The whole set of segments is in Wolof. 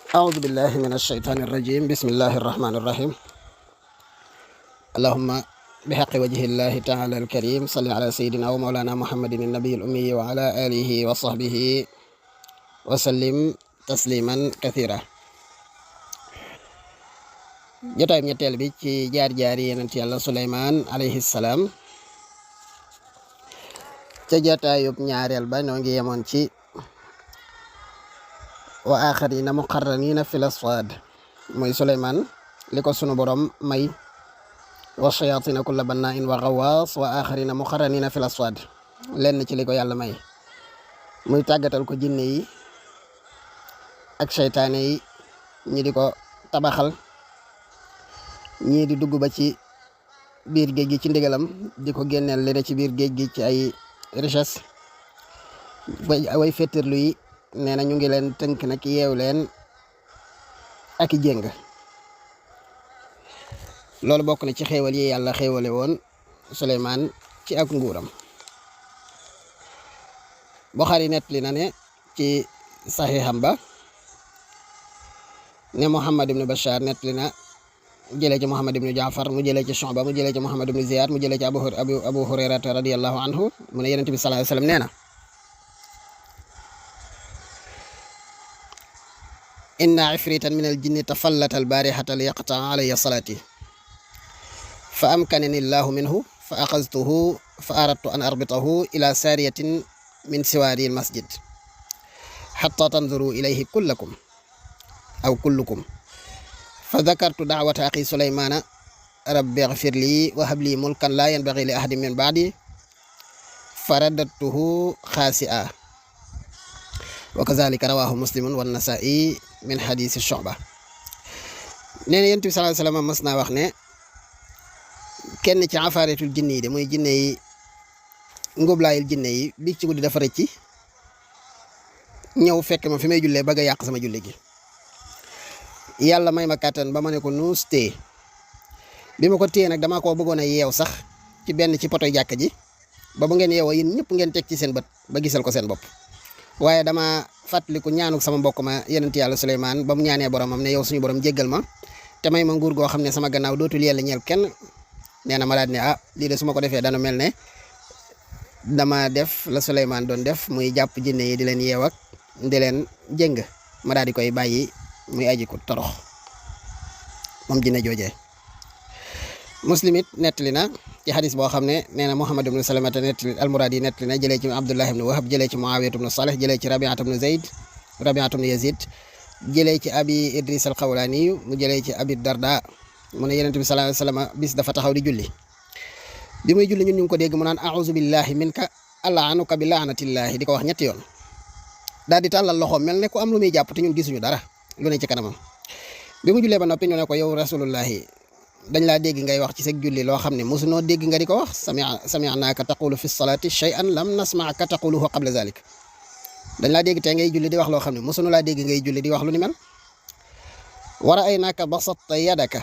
أعوذ بالله من الشيطان الرجيم بسم الله الرحمن الرحيم اللهم بحق وجه الله تعالى الكريم صل على سيدنا ومولانا محمد النبي الأمي وعلى آله وصحبه وسلم تسليما كثيرا jotaay ñetteel bi ci jaar-jaari yonent Yàlla Suleymaan alayhi salaam ca jotaayub ñaareel ba noo ngi yemoon ci wa axarina muqarranina fil asfaad mooy Suleymaan li ko sunu borom may wa shayatina kulla bannaa'in wa gawaas wa axarina muqarranina fil asfaad lenn ci li ko yàlla may muy tàggatal ko jinne yi ak seytaane yi ñi di ko tabaxal ñii di dugg ba ci biir géej gi ci ndigalam di ko génneel li ci biir géej gi ci ay richesse way féttirlu yi nee na ñu ngi leen tënk nag yeew leen ak i jéng loolu bokk na ci xéewal yi yàlla xéewale woon Suleymaan ci ak nguuram Buxaari nettali na ne ci saxiixam ba ne Muhammad ibn Bashar nettali na jëlee ci Muhammad ibn Jaafar mu jëlee ci Shu'ba mu jëlee ci Muhammad ibn Ziyad mu jëlee ci Abu Hurayrata radiyallahu anhu mu ne Yonent bi sallallahu alayhi wa sallam nee na inna ifritan min al-jinni tafallata al-barihata li yaqta'a alayya salati fa amkanani Allahu minhu fa axaztuhu fa aradtu an arbitahu ila sariyatin min siwari al-masjid hatta tanzuru ilayhi kullakum aw kullukum fa dakartu daawata axi Sulaymana rabbi ighfir li wa hab li mulkan la yanbaghi li ahadin min ba'di fa raddadtuhu xaasi'a wa kazalika rawahu muslimun wa nasaa'i min hadisi Shu'ba nee na Yonent bi sallallahu alayhi wa sallam mas naa wax ne kenn ci afaaretul jinne yi de muy jinne yi ngóoblaayil jinne yi bi ci guddi dafa rëcci ñëw fekk ma fi may jullee bëgg a yàq sama julli gi yàlla may ma kàttan ba ma ne ko nuus téye bi ma ko téye nag damaa koo bëggoon a yeew sax ci benn ci poto jàkka ji ba bu ngeen yeewoo yéen ñëpp ngeen teg ci seen bët ba gisal ko seen bopp waaye dama fàttaliku ñaanuk sama mbokk ma Yonent Yàlla Suleymaan ba mu ñaanee boromam ne yow suñu borom jéggal ma te may ma nguur goo xam ne sama gannaaw dootul yàlla ñeel kenn nee na ma daal ne lii de su ma ko defee dana mel ne dama def la Suleymaan doon def muy jàpp jinne yi di leen yeew ak di leen jëng ma daal di koy bàyyi muy aji ko torox moom jinne joojee Muslim it nettali na ci xadis boo xam ne nee na Muhammad ibn Salamata nettali al-Muradi nettali na jëlee ci Abdullah ibn Wahab jëlee ci Muawiya ibn Salih jëlee ci Rabi'at ibn Yazid jëlee ci Abi Idris al-Xawlaani mu jëlee ci Abi Darda mu ne Yonent bi sallallahu alayhi wa sallam bis dafa taxaw di julli bi muy julli ñun ñu ngi ko dégg mu naan a'uuzu billahi minka al'anuka bi la'natillahi di ko wax ñetti yoon daal di tàllal loxo mel ne ku am lu muy jàpp te ñun gisuñu dara lu ne ci kanamam bi mu jullee ba noppi ñu ne ko yow rasulullahi dañ laa dégg ngay wax ci sa julli loo xam ne mosunoo dégg nga di ko wax sami'naaka taqulu fi salaati shay'an lam nasma'ka taquluhu qabla zalik dañ laa dégg te ngay julli di wax loo xam ne mosunu laa dégg ngay julli di wax lu ni mel wa ra'aynaaka basatta yadaka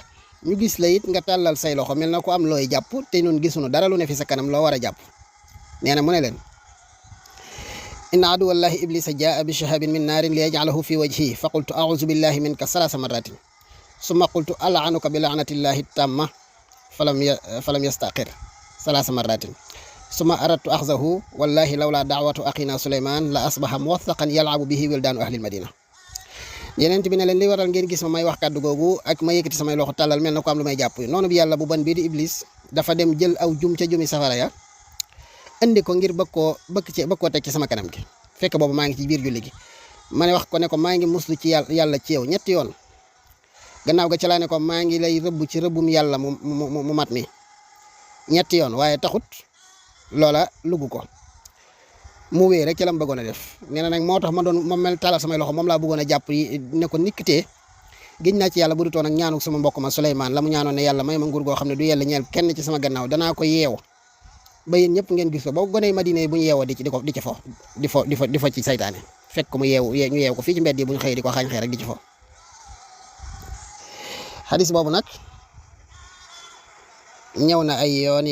ñu gis la it nga tàllal say loxo mel na ku am looy jàpp te ñun gisuñu dara lu ne fi sa kanam loo war a jàpp nee na mu ne leen inna aduwallahi iblisa jaa bi shahabin min naarin li yaj'alahu fi wajhihi fa qultu a'udhu billahi minka salasa marratin summa qultu al'anuka bi la'natillahi tamma falam yastaqir salasa marratin summa aradtu akhzahu wallahi lawla da'watu akhina Suleyman la asbaha muwaththaqan yal'abu bihi wildaanu ahli al-madina Yonent bi ne leen li waral ngeen gis ma may wax kàddu googu ak ma yëkkati samay loxo tàllal mel na ko am lu may jàpp noonu bi yàlla bu ban bii di iblis dafa dem jël aw jum ca jumi safara ya indi ko ngir bëgg koo teg ci sama kanam gi fekk boobu maa ngi ci biir julli gi ma ne wax ko ne ko maa ngi muslu ci yàlla ci yow ñetti yoon gannaaw ga ci laa ne ko maa ngi lay rëbb ci rëbbum yàlla mu mat mi ñetti yoon waaye taxut loola lugu ko mu wéy rek ci la mu bëggoon a def nee na nag moo tax ma mel talal samay loxo moom laa bëggoon a jàpp yi ne ko nikkitee giñ naa ci yàlla bu du toon ak ñaanuk sama mbokk ma Suleymaan la mu ñaanoon ne yàlla may ma nguur goo xam ne du yàlla ñeel kenn ci sama gannaaw danaa ko yeew ba yéen ñëpp ngeen gis ko ba goney Madina yi bu ñu yeewoo di fo ci saytaane fekk ko mu ñu yeew ko fii ci mbedd yi bu ñu xëyee di ko xaañ xëy rek di ci fo xadis boobu nag ñëw na ay yoon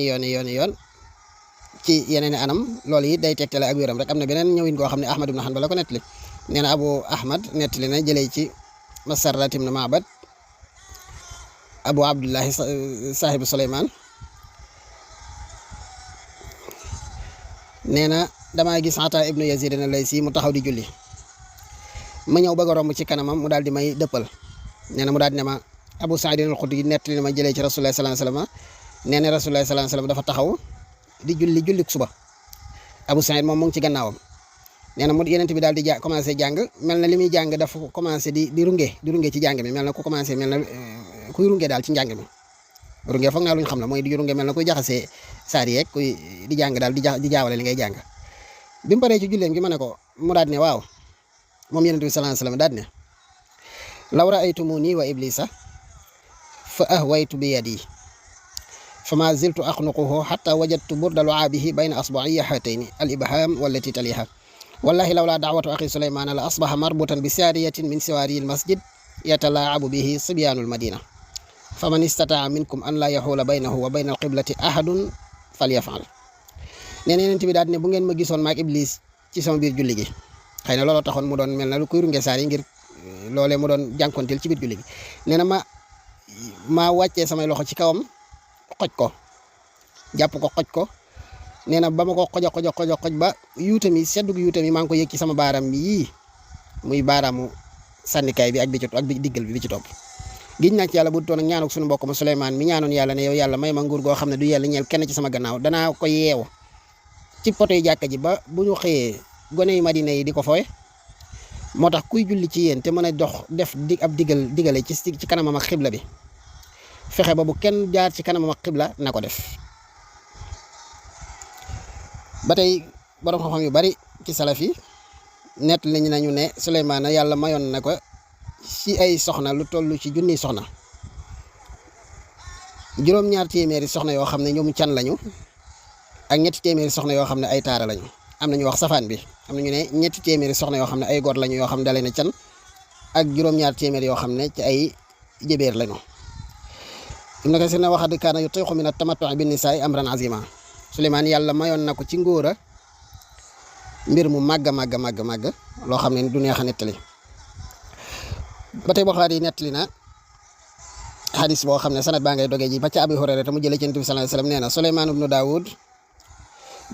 ci yeneen anam loolu it day tegtale ak wéram rek am na beneen ñëwin goo xam ne Ahmad ibn Hanbal la ko nettali nee na Abu Ahmad nettali na jëlee ci Masarrat ibn Ma'bad Abu Abdullahi saahibu Suleymaan nee na damaa gis Ataa ibnu Yazid al-Laysi mu taxaw di julli ma ñëw bëgg a romb ci kanamam mu daal di may dëppal nee na mu daal di ne ma Abu Saïd al-Xudri nettali ma jëlee ci Rasulullah sallallahu alayhi wasallam nee na Rasulullah sallallahu alayhi wasallam dafa taxaw di julli suba Abu Saïd moom mu ngi ci gannaawam nee na mu Yonent bi daal di commencé jàng mel na li muy jàng dafa commencé di runge ci jàng mi mel na ku commencé mel na kuy runge daal ci njàng mi runge foog naa lu ñu xam la mooy di runge mel na kuy jaxasee saar yeeg kuy di jàng daal di jaawale li ngay jàng bi mu paree ci julleem gi ma ne ko mu daal ne waaw moom Yonent bi sallallahu alayhi wasallam daal ne law ra'aytumuni wa iblisa fa ahwaytu bi yadi fa ma ziltu axnuquhu xatta wajadtu burda lu'aabihi bayna asbu'ayya haatayni al ibham wallati taliha wallahi lawla da'watu axi Sulaymana la asbaha marbutan bi saariyatin min siwaari al masjid yatalaabu bihi sibyaanul madina faman istataa minkum an la yaxuula baynahu wa bayna al qiblati ahadun falyafal nee na Yonent bi daal ne bu ngeen ma gisoon maak iblis ci sama biir julli gi xëy na looloo taxoon mu doon mel na lu kuy runge saar yi ngir loolee mu doon jànkonteel ci biir julli gi nee na ma wàccee samay loxo ci kawam xoj ko jàpp ko xoj ko nee na ba ma ko xoj ba yuutam yi seddug yuutam yi maa ngi ko yëg ci sama baaraam yii muy baaraamu sànnikaay bi ak bi diggal bi ci topp giñ naa ci yàlla bu doon ak ñaanuk suñu mbokk ma Suleymaan mi ñaanoon yàlla ne yow yàlla may ma nguur goo xam ne du yàlla ñeel kenn ci sama gannaaw danaa ko yeew ci poto yi jàkka ji ba bu ñu xëyee gone yi Madina yi di ko fowe moo tax kuy julli ci yéen te mën a dox def ab digale ci kanamam ak xibla bi fexe ba bu kenn jaar ci kanamam ak xibla na ko def ba tey borom xam-xam yu bari ci salaf yi nett nañu ne Suleymaan yàlla mayoon na ko ci ay soxna lu toll ci junniy soxna juróom-ñaar téeméeri soxna yoo xam ne ñoom can lañu ak ñetti téeméeri soxna yoo xam ne ay taara lañu am na ñu wax safaan bi am na ñu ne ñetti téeméeri soxna yoo xam ne ay góor lañu yoo xam ne dalee na can ak juróom-ñaar téeméer yoo xam ne ci ay jëbeer lañu Ibn Kasir ne waxad kaana yutiiqu min at-tamattu'i bin nisaa'i amran azima Suleymaan yàlla mayoon na ko ci ngóora mbir mu màgg loo xam ne du neex a nettali ba tey Buxaari nettali na xadis boo xam ne sanad baa ngay dogee ji ba ca Abi Hurayra te mu jëlee ci Yonent bi sallallahu alayhi wasallam nee na Suleymaan ibnu Daawud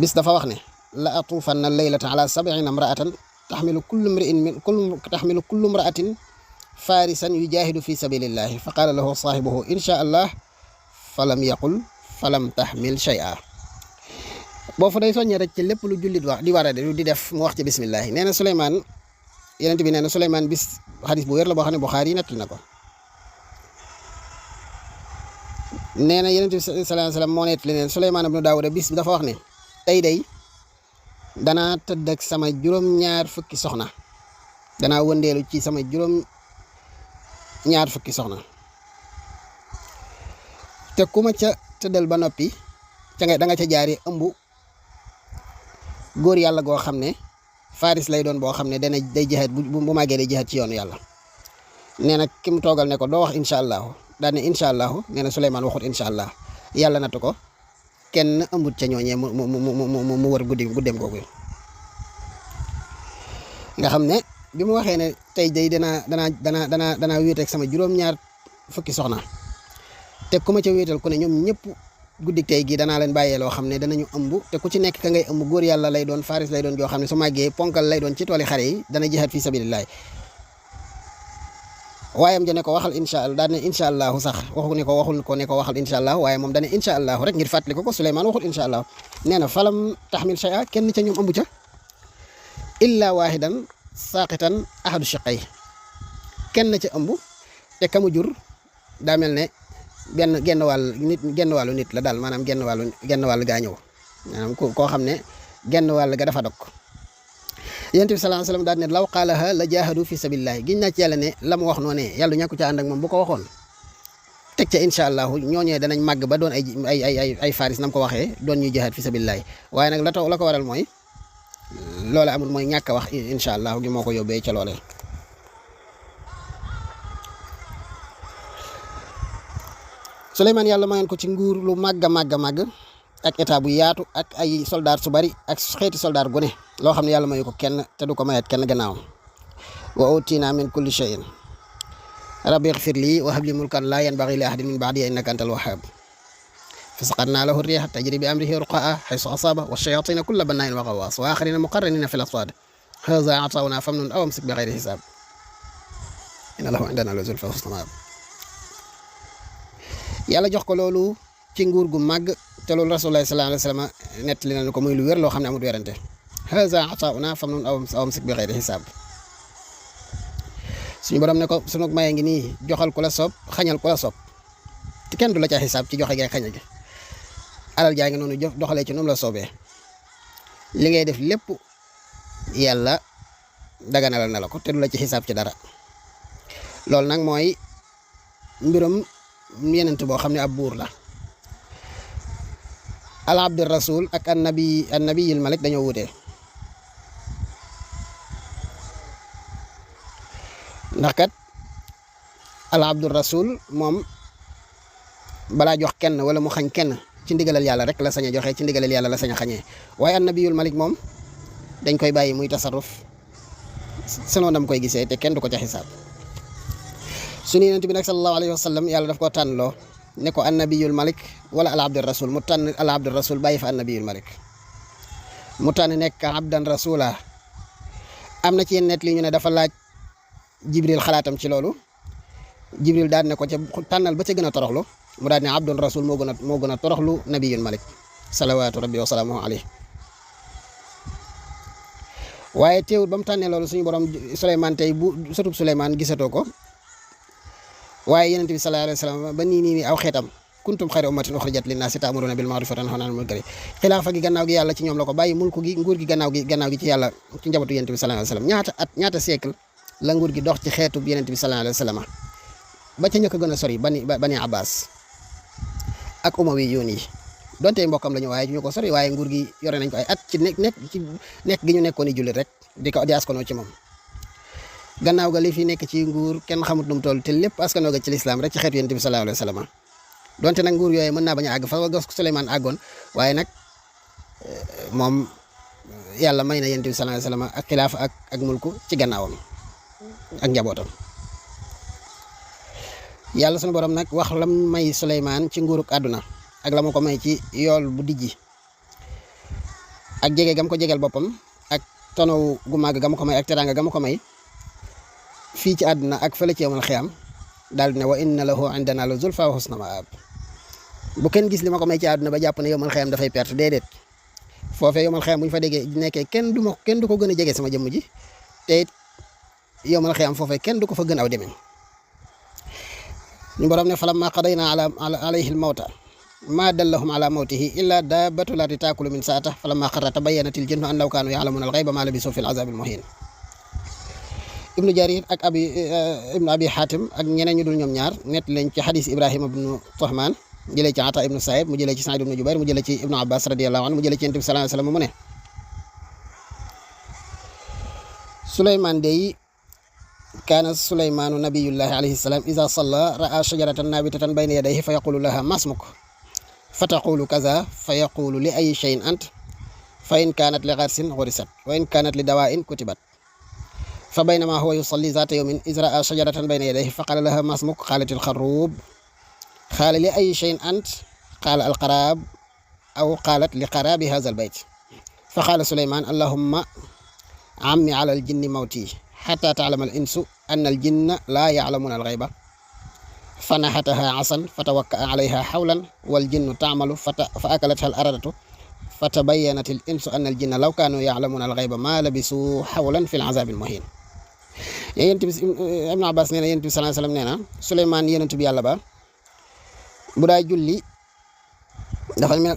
bis dafa wax ne la atuufanna laylata ala 70 imra'atan taxmilu kullu imra'atin farisan yujahidu fi sabilillahi fa qaala lahu saahibuhu insha allah falam yaqul falam taxmil shay'a boo fa day soññee rek ci lépp lu jullit wax di war a di def mu wax ci bismillahi nee na Suleymaan Yonent bi nee na Suleymaan bis xadis bu wér la boo xam ne Buxaari nettali na ko nee na Yonent bi sallallahu alayhi wasallam moo nettali ne Suleymaan ibnu Daawuda bis bi dafa wax ne tey day danaa tëdd ak sama juróom-ñaar fukki soxna danaa wëndeelu ci sama juróom-ñaar fukki soxna te ku ma ca tëddal ba noppi da nga ca jaari ëmb góor yàlla goo xam ne faris lay doon boo xam ne day jihaad bu màggee day jihaad ci yoonu yàlla nee na ki mu toogal ne ko doo wax incha allahu daal ne incha allahu nee na Suleymaan waxut incha allah yàlla nattu ko kenn ëmbut ca ñooñee mu wër guddeem googu nga xam ne bi mu waxee ne tey day danaa wéet ak sama juróom-ñaar fukki soxna te ku ma ca wéetal ku ne ñoom ñëpp guddik tey gi danaa leen bàyyee loo xam ne danañu ëmb te ku ci nekk ka ngay ëmb góor yàlla lay doon faris lay doon joo xam ne su màggee ponkal lay doon ci tooli xare yi dana jihaad fi sabilillah waayam ja ne ko waxal incha allah daal ne incha allahu sax waxul ne ko waxal incha allah waaye moom dane incha allahu rek ngir fàttali ko Suleymaan waxul incha allah nee na falam taxmil shay'a kenn ca ñoom ëmb ca illa waahidan saaqitan ahadu shiqay kenn ca ëmb te kamu jur daa mel ne genn wàllu nit la daal maanaam genn wàllu gaa ñëw maanaam koo xam ne genn wàll ga dafa dog Yonent bi sallallahu alayhi wasallam daal ne law qaalaha la jaahadu fi sabilillahi giñ naa ci yàlla ne la mu wax noonee yàlla ñàkku ca ànd ak moom bu ko waxoon teg ca incha allahu ñooñee danañ màgg ba doon ay faris nam ko waxee doon ñuy jihaad fi sabilillahi waaye nag la ko waral mooy loola amul mooy ñàkk a wax incha allahu gi moo ko yóbbee ca loolee Suleymaan yàlla mayoon ko ci nguur lu màgg ak état bu yaatu ak ay soldaar su bari ak xeeti soldaar gu ne loo xam ne yàlla mayu ko kenn te du ko mayat kenn gannaawam wa utina min kulli shay'in rabbi ighfir li wa hab li mulkan la yanbaghi li ahadin min ba'di innaka antal wahhab فسقرنا له الريح تجري بأمره رخاء حيث أصابه والشياطين كل بناء وغواص وآخرين مقرنين في الأصفاد هذا عطاؤنا فامنن أو امسك بغير حساب إن له عندنا لزلفى وحسن مآب yàlla jox ko loolu ci nguur gu màgg te loolu rasulullah sallallahu alayhi wa sallam nettali nañu ko muy lu wér loo xam ne amul werante haza ataauna famnun aw amsik bi xayri xisaab suñu borom ne ko sunu maye ngi nii joxal ku la soob xañal ku la soob te kenn du la ca xisaab ci joxe gi ak xañe gi alal jaa ngi noonu doxalee ci noonu la soobee li ngay def lépp yàlla daganalal na la ko te du la ci xisaab ci dara loolu nag mooy mbirum yenent boo xam ne ab buur la al abdur rasul ak an nabiyil malik dañoo wutee ndax kat al abdur rasul moom balaa jox kenn wala mu xañ kenn ci ndigalal yàlla rek la sañ a joxe ci ndigalal yàlla la sañ a xañee waaye an nabiyul malik moom dañ koy bàyyi muy tasarruf selon dam koy gisee te kenn du ko ca xisaab suñu yonent bi nag sallallahu alayhi wa sallam yàlla daf koo tànnloo ne ko annabiyul malik wala al abdur rasul mu tànn al abdur rasul bàyyi fa annabiyul malik mu tànn nekk abdan rasula am na ci yenn net li ñu ne dafa laaj jibril xalaatam ci loolu jibril daal ne ko ca tànnal ba ca gën a toroxlu mu daal ne abdun rasul moo gën a toroxlu nabiyul malik salawaatu rabbi wa salaamuhu alayhi waaye teewul ba mu tànnee loolu suñu borom Souleymane tey bu sëtub Souleymane gisatoo ko waaye yonent bi sallallahu alayhi wa sallam ba nii aw xeetam kuntum xayra ummatin uxrijat linnaasi ta'muruna bil ma'rufi wa tanhawna 'anil munkari xilaafa gi gannaaw gi yàlla ci ñoom la ko bàyyi mulku gi nguur gi gannaaw gi ci yàlla ci njabootu yonent bi sallallahu alayhi wa sallam ñaata siècle la nguur gi dox ci xeetu yonent bi sallallahu alayhi wa sallam ba ca ñëkk gën a sori bani Abbas ak umawi yoon yi donte mbokkam la ñu waaye ñu ko sori waaye nguur gi yore nañ ko ay at ci nekk gi ñu nekkoon i jullit rek di askanoo ci moom gannaaw ga li fi nekk ci nguur kenn xamut nu mu toll te lépp askanoo ga ci lislaam rek ci xeetu yonent bi sallallahu alayhi wa sallam donte nag nguur yooyu mën naa bañ a àgg fa ga Souleymane àggoon waaye nag moom yàlla may na yonent bi sallallahu alayhi wa sallam ak xilaafa ak mulku ci gannaawam ak njabootam yàlla sunu borom nag wax lam may Souleymane ci nguuruk àdduna ak la ma ko may ci yool bu dijji ak jege gam ko jegeel boppam ak tonow gu màgg gam ko may ak teraanga gam ko may fii ci àdduna ak fële ci yawmal xiyaam daal di ne wa inna lahu indana la zulfa wa husna maab bu kenn gis li ma ko may ci àdduna ba jàpp ne yawmal xiyaam dafay perte déedéet foofee yawmal xiyaam bu ñu fa déggee nekkee kenn du ko gën a jege sama jëmm ji te it yawmal xiyaam foofee kenn du ko fa gën aw demee ñu borom ne falamma qadayna alayhi al-mawta ma dallahum ala mawtihi illa dabbatu lardi taakulu min saata falamma xarra tabayyanatil jinnu an law kaanu ya'lamuna al-ghayba ma labisu fil azabil muhin ibnu jarir ak ibnu abi hatim ak ñeneen ñu dul ñoom ñaar net leen ci xadis ibrahima ibnu tahman jëlee ci ata ibnu saib mu jëlee ci saïd ibnu jubair mu jëlee ci ibnu abbas radiyallahu anhu mu jëlee ci yonent bi sallallahu alayhi wasallam mu ne Souleymane dey kaana Souleymanu nabiyullahi alayhi salam iza salla ra'a shajaratan nabitatan bayna yadayhi fa yaqulu laha masmuk fa taqulu kaza fa yaqulu li ayi shay'in ant fa in kanat li gharsin ghurisat wa in kanat li dawa'in kutibat fa baynama huwa yusalli zata yawmin iz ra'a shajaratan bayna yadayhi fa qala laha masmuk qalat al-kharrub qala li ayi shay'in ant qala al-qarab aw qalat li qarabi hadha al-bayt fa qala Souleymane allahumma ammi ala al-jinni mawti hatta ta'lama al-insu anna al-jinna la ya'lamuna al-ghayba fanahataha asan fatawakka'a alayha hawlan wal jinnu ta'malu fa akalatha al-aradatu fatabayyanat al-insu anna al-jinna law kanu ya'lamuna al-ghayba ma labisu hawlan fil 'azabil muhin yonent bi Ibn Abbas nee na yonent bi sallallahu alayhi wasallam nee na Souleymane yonent bi yàlla ba bu daa julli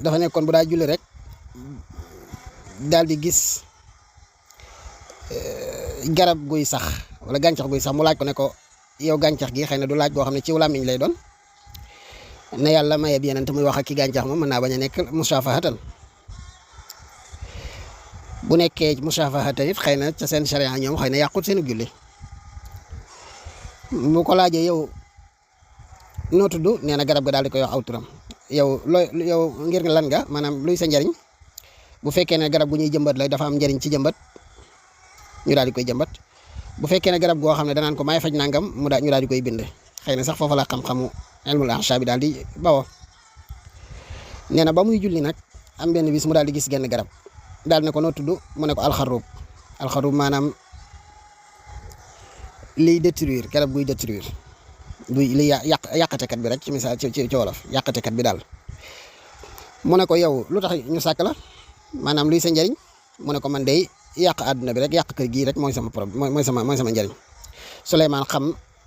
dafa nekkoon bu daa julli rek daal di gis garab guy sax wala gàncax guy sax mu laaj ko ne ko yow gàncax gi xëy na du laaj boo xam ne ci làmmiñ lay doon ne yàlla maye bi yeneen te muy wax ak ki gàncax moom mën naa bañ a nekk mushafahatan bu nekkee mushafahatan it xëy na ca seen sharia ñoom xëy na yàqut seen julli bu ko laajee yow noo tudd nee na garab ga daal di koy wax aw turam yow ngir lan nga maanaam luy sa njariñ bu fekkee ne garab gu ñuy jëmbat la dafa am njariñ ci jëmbat ñu daal di koy jëmbat bu fekkee ne garab goo xam ne danaan ko maay faj nangam ñu daal di koy bind xëy na sax foofu la xam-xamu ilmul ahsha bi daal di bawoo. nee na ba muy julli nag am benn bis mu daal di gis genn garab daal ne ko noo tudd mu ne ko alxarub maanaam liy détruire garab guy détruire liy yàqatekat bi rek ci misaal ci wolof yàqatekat bi daal. mu ne ko yow lu tax ñu sàkk la maanaam luy sa njariñ mu ne ko man de yàq àdduna bi rek yàq kër gii rek mooy sama problème mooy sama njariñ. Suleymaan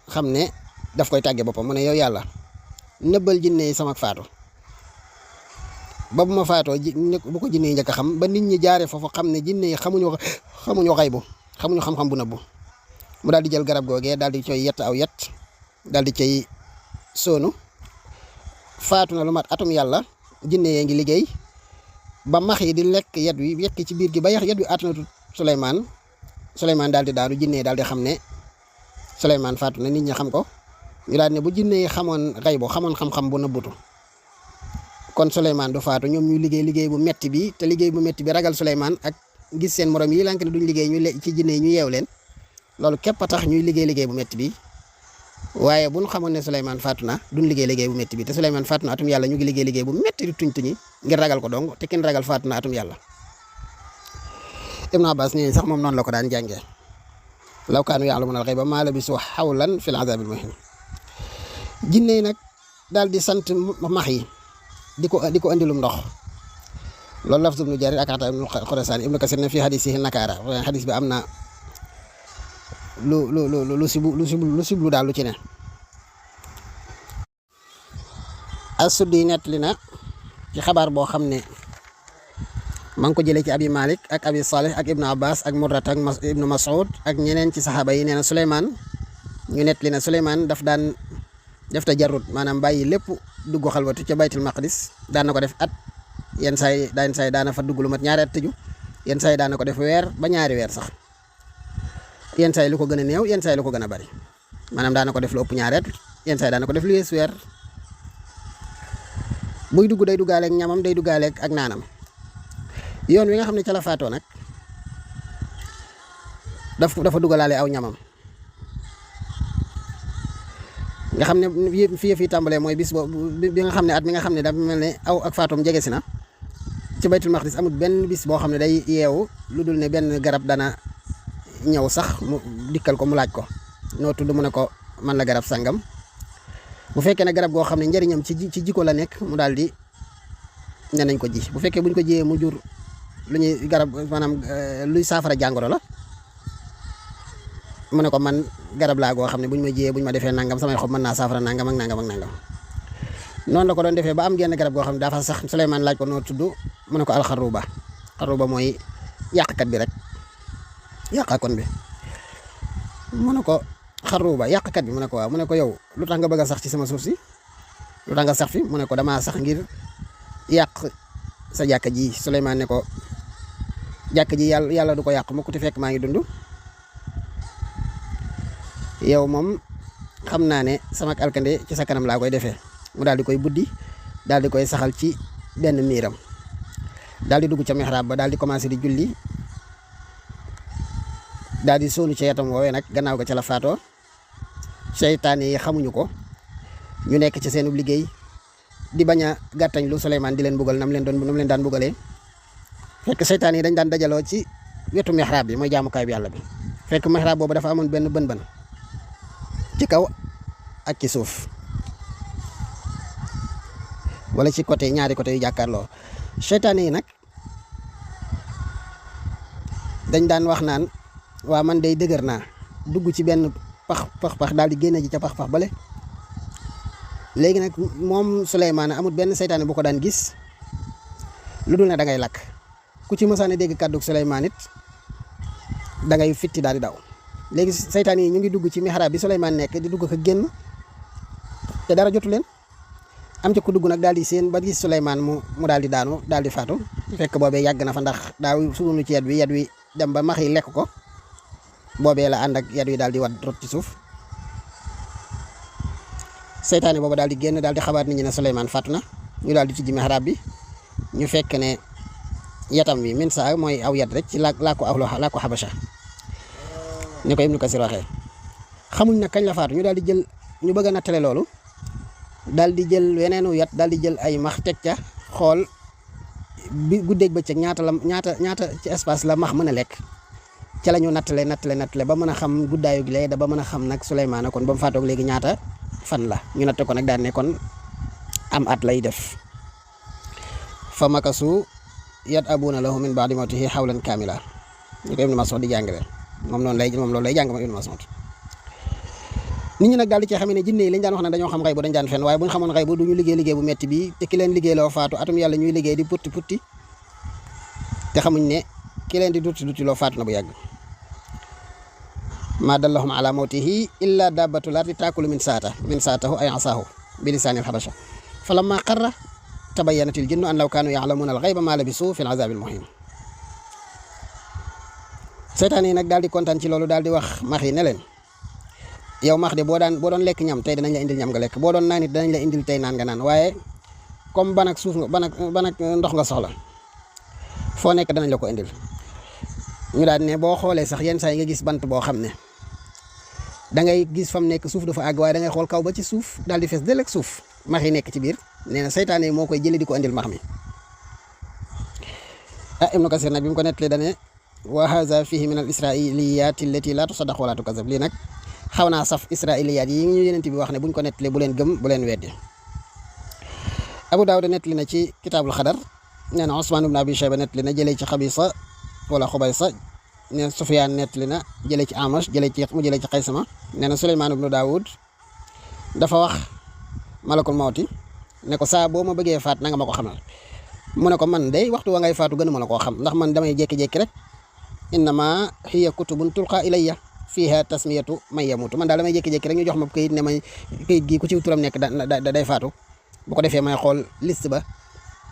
xam ne daf koy tàggee boppam mu ne yow yàlla nëbbal jinne yi sama faatu ba bu ma faatoo bu ko jinne yi njëkk a xam ba nit ñi jaaree foofu xam ne jinne yi xamuñu xaybu xamuñu xam-xam bu nëbbu. mu daal di jël garab googee daal di coy yett aw yett daal di cay soonu faatu na lu mat atum yàlla jinne yee ngi liggéey ba max yi di lekk yet wi yekk ci biir gi ba yet wi attanatu Suleymaan daal di daanu jinne daal di xam ne Suleymaan faatu na nit ñi xam ko ñu daal ne bu jinne yi xamoon xaybu xamoon xam-xam bu nëbbutu kon Suleymaan du faatu ñoom ñuy liggéey bu metti bi te liggéey bu metti bi ragal Suleymaan ak gis seen morom yi lank ne duñ liggéey ci jinne yi ñu yeew leen loolu képp a tax ñuy liggéey bu metti bi waaye bu ñu xamoon ne Suleymaan faatu na duñ liggéey bu metti bi te Suleymaan faatu na atum yàlla ñu ngi liggéey bu metti di tuñ ngir ragal ko dong te kin ragal faatu na atum yàlla. Ibn Abbas nee sax moom noonu la ko daan jàngee law kaanu ya'lamuuna al-ghayba maa labisuu hawlan fil azaabil muhiin. jinne yi nag daal di sant max yi di ko andilum ndox loolu lafzu Ibnu Jarir ak Ataa ibnu Xurasaani Ibnu Kasiir ne fii hadiisihi nakaara hadis bi am na lu siblu daal lu ci ne. As-Suddi nettali na ci xabaar boo xam ne maa ngi ko jëlee ci Abi Malik ak Abi Salih ak Ibnu Abbas ak Murrat ak Ibnu Mas'ud ak ñeneen ci saxaaba yi nee na Suleymaan ñu nettali na Suleymaan daf daan def tajarrud maanaam bàyyi lépp dugg xalwatu ca baytul maqdis daan na ko def at yenn saa yi daana fa dugg lu mat ñaari at tëju yenn saa yi daana ko def weer ba ñaari weer sax yenn saa yi lu ko gën a néew yenn saa yi lu ko gën a bari maanaam daana ko def lu ëpp ñaari at yenn saa yi daana ko def lu yees weer buy dugg day duggaaleeg ñamam day duggaaleeg ak naanam yoon wi nga xam ne ca la faatoo nag dafa duggalaale aw ñamam nga xam ne fii tàmbalee mooy bis boobu bi nga xam ne at mi nga xam ne dafa mel ne aw ak faatoom jege si na ci baytul maqdis amul benn bis boo xam ne day yeewu lu dul ne benn garab dana ñëw sax mu dikkal ko mu laaj ko noo tudd mu ne ko man la garab sangam bu fekkee ne garab goo xam ne njëriñam ci jikko la nekk mu daal di ne nañ ko ji bu fekkee buñ ko jiyee mu jur lu ñuy garab maanaam luy saafara jàngoro la mu ne ko man garab laa goo xam ne buñ ma jiyee buñ ma defee nangam samay xob mën naa saafara nangam ak nangam ak nangam noonu la ko doon defee ba am genn garab goo xam ne dafa sax Suleymaan laaj ko noo tudd mu ne ko alxaruba mooy yàqkat bi rek yàqakoon bi mu ne ko xaruba yàqkat bi mu ne ko waaw mu ne ko yow lu tax nga bëgg a sax ci sama suuf si lu tax nga sax fi mu ne ko damaa sax ngir yàq sa jàkka ji Suleymaan ne ko jàkka ji yàlla du ko yàq mukk te fekk maa ngi dund yow moom xam naa ne sama alkande ci sa kanam laa koy defee mu daal di koy buddi daal di koy saxal ci benn miiram daal di dugg ca mihrab ba daal di commencé di julli daal di sóonu ca yatam woowee nag gannaaw ga ca la faatoo seytaane yi xamuñu ko ñu nekk ci seenub liggéey di bañ a gàttañ lu Suleymaan di leen buggal nam leen daan buggalee fekk seytaane yi dañ daan dajaloo ci wetu mihrab bi mooy jaamukaay bi yàlla bi fekk mihrab boobu dafa amoon benn bën ci kaw ak ci suuf wala ci côté ñaari côté yu jàkkaarloo seytaane yi nag dañ daan wax naan waa man day dëgër naa dugg ci benn pax daal di génne ji ca pax bale léegi nag moom Suleymaan amul benn seytaane bu ko daan gis lu dul ne da ngay lakk ku ci mësaane dégg kàddug Suleymaan it da ngay fitti daal di daw léegi seytaane yi ñu ngi dugg ci mihrab bi Suleymaan nekk di dugg ko génn te dara jotu leen am ca ku dugg nag daal di seen ba gis Suleymaan mu daal di daanu daal di faatu fekk boobee yàgg na fa ndax daaw suunu ci yet wi dem ba max yi lekk ko boobee la ànd ak yet wi daal di wat rot ci suuf seytaane boobu daal di génn daal di xabaat nit ñi ne Suleymaan faatu na ñu daal di tijji mihrab bi ñu fekk ne yatam wi min saa mooy aw yat rek ci laa ko xabasha ni ko Ibnu Kasir waxee xamuñ nag kañ la faatu ñu daal di jël ñu bëgg a nattale loolu daal di jël weneenu yat daal di jël ay max teg ca xool bi guddeeg bëccëg ñaata ci espace la max mën a lekk ca la ñu nattale ba mën a xam guddaayu gi lay da ba mën a xam nag Suleymaan kon ba mu faatoog léegi ñaata fan la ñu natte ko nag daal ne kon am at lay def fa makasu yat abuna lahu min ba'di mawtihi hawlan kaamila ñu ko Ibnu Mas'ud di jàngale moom loolu lay jàng moom Ibnu Mas'ud nit ñi nag daal di ci xamee ne jinne yi lañ daan wax ne dañoo xam xay bu dañ daan fen waaye bu ñu xamoon xay bu du ñu liggéey bu metti bi te ki leen liggéey loo faatu atum yàlla ñuy liggéey di putti te xamuñ ne ki leen di dutti loo faatu na bu yàgg ma dallahum ala mawtihi illa dabbatul ardi taakulu min saatahu ay asaahu bi lisaanil habasha falamma qarra tabayyanatil jinnu an law kaanu ya'lamuna al-ghayba ma labisu fil azabil muhin seytaan yi nag daal di kontaan ci loolu daal di wax max yi ne leen yow max de boo doon lekk ñam tey danañ la indil ñam nga lekk boo doon naan it danañ la indil tey naan nga naan waaye comme ban ak suuf nga ban ak ndox nga soxla foo nekk danañ la ko indil ñu daal ne boo xoolee sax yenn saa yi nga gis bant boo xam ne da ngay gis fa mu nekk suuf dafa àgg waaye da ngay xool kaw ba ci suuf daal di fees del ak suuf max yi nekk ci biir nee na seytaane yi moo koy jëlee di ko indil max mi Ibnu Kasir nag bi mu ko nettalee dane wa haza fihi min al israiliyat allati la tusaddaq wala tukazab lii nag xaw naa saf israiliyaat yi ñu yenent bi wax ne buñ ko nettalee bu leen gëm bu leen weddi Abu Daawud nettali na ci kitaabul xadar nee na Usmaan ibn Abi Shayba nettali na jëlee ci Xabisa wala Xubaysa nee na Sufyaan nettali na jëlee ci Amash jëlee ci Qaysama nee na Suleymaan ibnu Daawud dafa wax malakul mawti ne ko saa boo ma bëggee faat na nga ma ko xamal mu ne ko man day waxtu wa ngay faatu gënuma la koo xam ndax man damay jékki-jékki rek innama hiya kutubun tulqa ilayya fiha tasmiyatu man yamutu man daal damay jékki-jékki rek ñu jox ma këyit ne may këyit gi ku ci turam nekk day faatu bu ko defee may xool liste ba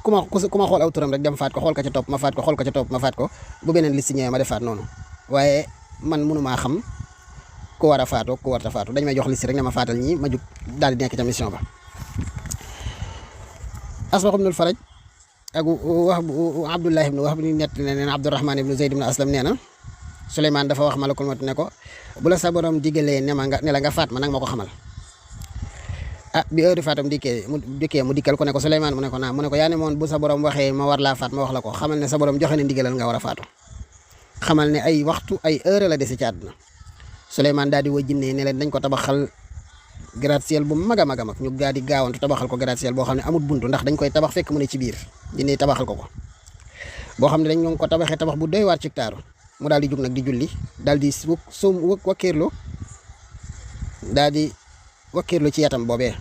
ku ma xool aw turam rek dem faat ko xool ka ca topp ma faat ko xool ka ca topp ma faat ko bu beneen liste ñëwee ma defaat noonu waaye man mënumaa xam ku war a faatu ku warta faatu dañ may jox liste rek ne ma faatal ñi ma jug daal di nekk ca mission ba Asbax ibnul Faraj ak Abdullah ibnu Wahb ni nett ne na Abdurahman ibnu Zayd ibnu Aslam nee na Suleymaan dafa wax malakul mawt ne ko bu la sa borom digalee ne la nga faat ma nag ma ko xamal bi heure faatam dikkee mu dikkal ko ne ko Suleymaan mu ne ko naa mu ne ko yaa ne moon bu sa borom waxee ma war laa faat ma wax la ko xamal ne sa borom joxe ne ndigalal nga war a faatu xamal ne ay waxtu ay heure la dese ci àdduna Suleymaan daal di woo jinne ne leen dañ ko tabaxal gratte-ciel bu mag a mag ñu daal di gaawantu tabaxal ko gratte-ciel boo xam ne amul buntu ndax dañ koy tabax fekk mu ne ci biir jinne tabaxal ko boo xam ne dañ ñoo ko tabaxee tabax bu doy waar ci taaru mu daal di jug nag di julli daal di wakkiirlu daal di wakkiirlu ci yatam boobee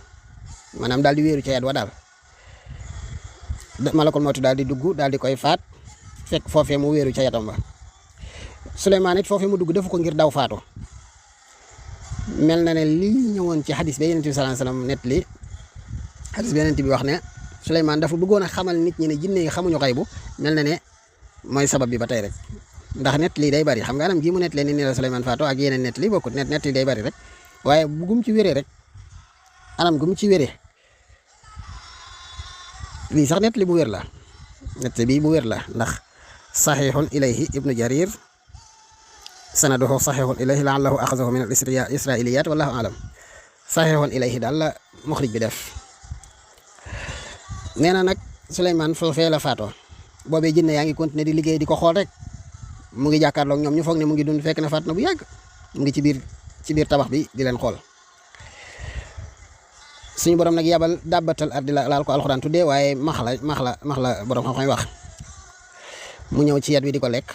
maanaam daal di wéeru ci yat wa daal malakul mawti daal di dugg daal di koy faat fekk foofee mu wéeru ca yatam ba Suleymaan it foofee mu dugg defu ko ngir daw faatu mel na ne lii ñëwoon ci xadis ba Yonent bi sallallahu alayhi wasallam net li xadis ba Yonent bi wax ne Suleymaan dafa bëggoon a xamal nit ñi ne jinne yi xamuñu xaybu mel na ne mooy sabab bi ba tey rek ndax net lii day bari xam nga anam gii mu net leen ni la Suleymaan faatu ak yeneen net li bokkut net li day bari rek waaye gum ci wéree rek anam gum ci wéree lii sax net li bu wér la net bi bu wér la ndax saxiixun ilayhi ibnu jarir sanaduhu saxiixun ilayhi la'allahu axazahu min al israiliyat wallahu alam saxiixun ilayhi daal la muxrij bi def nee na nag Suleymaan foofee la faatoo boobee jinne yaa ngi continuer di liggéey di ko xool rek mu ngi jàkkaarloog ñoom ñu foog ne mu ngi dund fekk na faat na bu yàgg mu ngi ci biir tabax bi di leen xool suñu borom nag yabal dàbbatal ardi laal ko alxuraan tuddee waaye max la borom xam-xam wax mu ñëw ci yet wi di ko lekk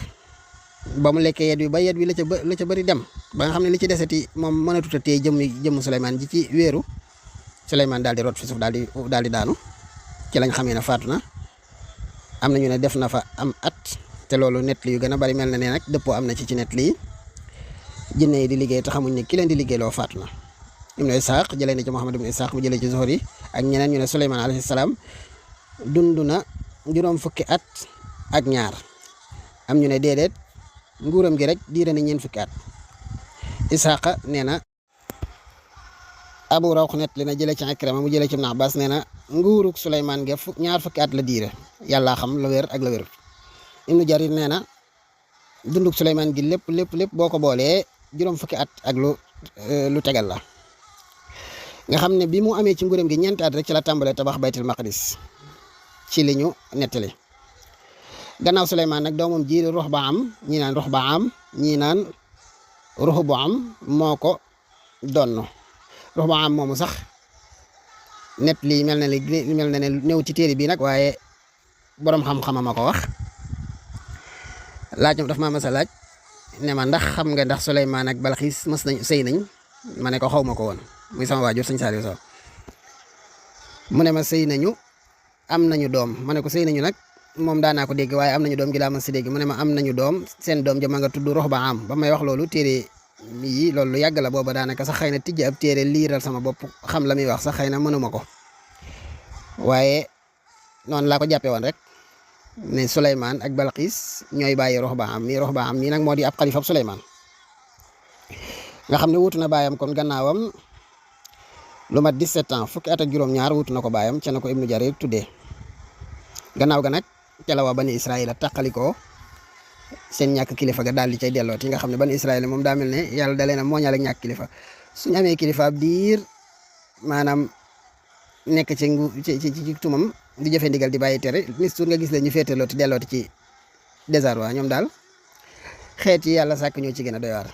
ba mu lekkee yet wi ba yet wi la ca bëri dem ba nga xam ne li ci deseti moom mënatut a téye jëmm Suleymaan ji ci wéeru Suleymaan daal di rot fi suuf daal di daanu ci lañ xamee ne faatu na am na ñu ne def na fa am at te loolu net li yu gën a bari mel na ne nag dëppoo am na ci net lii jinne yi di liggéey te xamuñ ne ki leen di liggéey loo faatu na ibnu Isaaq jëlee na ci Muhammad ibnu Isaaq mu jëlee ci Zuhri ak ñeneen ñu ne Suleymaan alayhi salaam dund na juróom fukki at ak ñaar am ñu ne déedéet nguuram gi rek diire na ñeent fukki at Isaaqa nee na Abu Rawx net li na jëlee ci Ikrima mu jëlee ci Ibn Abbas nee na nguurug Suleymaan ge ñaar fukki at la diire yàllaa xam la wér ak la wérut Ibnu Jarir nee na dundug Suleymaan gi lépp boo ko boolee juróom fukki at ak lu tegal la nga xam ne bi mu amee ci nguuram gi ñeenti at rek ci la tàmbalee tabax baytul maqdis ci li ñu nettali gannaaw Suleymaan nag doomam ji Roxbaam ñii naan Roxbaam ñii naan Roxbaam moo ko donn Roxbaam moomu sax net lii mel na ne néew ci téere bii nag waaye boroom xam-xama ma ko wax laaj daf ma mas a laaj ne ma ndax xam nga ndax Suleymaan ak Balxiis mës nañ sëy nañ ma ne ko xaw ma ko woon muy sama waajur sëñ Saliou Sow mu ne ma sëy nañu am nañu doom ma ne ko sëy nañu nag moom daanaa ko dégg waaye am nañu doom gi laa ma si dégg mu ne ma am nañu doom seen doom ja ma nga tudd Roxbaam ba may wax loolu téere yi loolu lu yàgg la booba daanaka sax xëy na tijji ab téere liiral sama bopp xam la muy wax sax xëy na mënuma ko waaye noonu laa ko jàppee woon rek ne Suleymaan ak Balxiis ñooy bàyyi Roxbaam mii nag moo di ab xalifab Suleymaan nga xam ne wuutu na baayam kon gannaawam lu mat 17 ans fukki at ak juróom-ñaar wuutu na ko baayam ca na ko Ibnu Jarir tuddee gannaaw ga nag ca la waa bani Israayil a tàqalikoo seen ñàkk kilifa ga daal di cay dellooti nga xam ne bani Israayil moom daa mel ne yàlla da leen a mooñaale ak ñàkk kilifa suñu amee kilifa ab diir maanaam nekk ci tumam di jëfe ndigal di bàyyi tere nis tuut nga gis leen ñu féetelooti dellooti ci désarroi ñoom daal xeet yi yàlla sàkk ñoo ci gën a doy waar